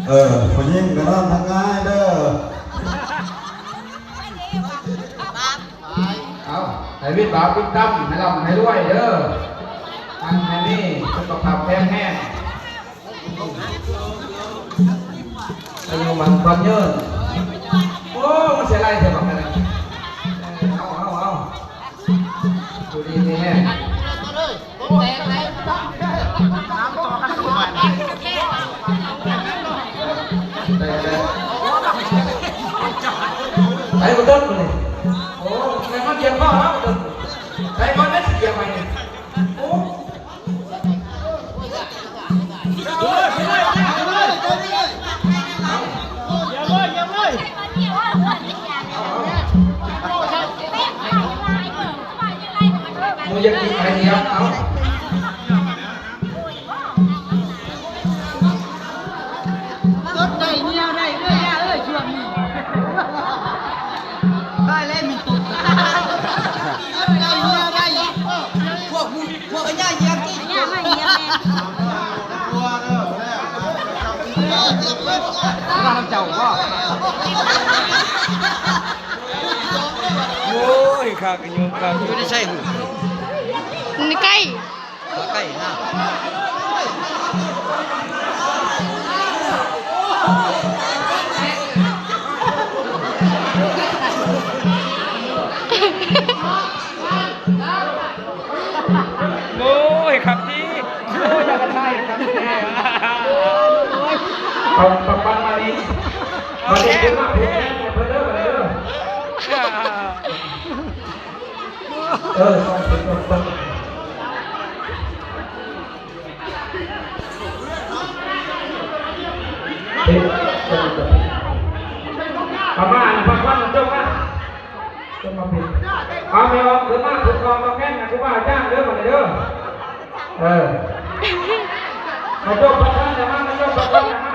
ເອີ ຜູ້ຍິງກໍນອນທັງງ່າຍເດີ. ເອົາ ໃຫ້ວິດບາບວິດຕຳ ໃຫ້ລ່ຳໃຫ້ລວຍເດີ ອັນໃຫ້ມີສຸຂະພາບແຂງແຮງ ອາຍຸໝັ້ນຂວັນຍືນ. ໂອ້ ມັນເສຍຫຼາຍແທ້ບັກນັ້ນ. ເອີ ເອົາ ເອົາ ເອົາ ຢູ່ດີມີແຮງ. ໄປບໍ່ເຖິງນີ້. ໂອ້ ແມ່ນມັນຢຽບພໍແລ້ວບໍ່ເຖິງ. ໄປກ່ອນແລ້ວຊິຢຽບໃໝ່ນີ້. ໂອ້ ບໍ່ຢາກກິນໄຂ່ດຽວ ເອົາ. ຕົດໄດ້ ເໜຍໄດ້ເດີ ເອີຍ ຊ່ວງນີ້ ໄດ້ແລ້ວມີຕົດ ຕົດໄດ້ ເໜຍໄດ້ ພວກ ພວກອັນຍາຢຽບຕິ ອັນຍາມາຢຽບແດ່ ວ່ານຳເຈົ້າບໍ່? ໂອ້ຍ ຄັກຢູ່ ຄັກຢູ່ ຢູ່ໃນໃສຫູ? ໃນໄກ່. ໃກ້ນະ ໂອ້ຍ ຄັກຈິ ໂອ້ຍ ຢາກກະຖ່າຍຄັກແທ້ ເອົາ ປັບປັນມານີ້ ມານີ້ ຂຶ້ນມາເພິ່ນ ເພິ່ນເດີ ເພິ່ນເດີ. ເອີ ຕ້ອງເປັນ ຕ້ອງ ຕ້ອງ ເປັນ ເປັນ ເປັນ ເອົາມາ ອັນພັກວັນມັນຈົບມາ ຈົບມາເປັນ ເອົາແມ່ອອກຂຶ້ນມາ ຜູ້ຄອງມາແມ່ນນະ ຄູບາອາຈານເດີ ບັດນີ້ເດີ. ເອີ ມາຈົບພັກວັນນະ ມາ ມາຈົບພັກວັນນະ ມາ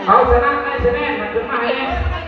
ເອົາຊະນະນາຍຊະແນນນະ ຂຶ້ນມາໃຫ້ແດ່.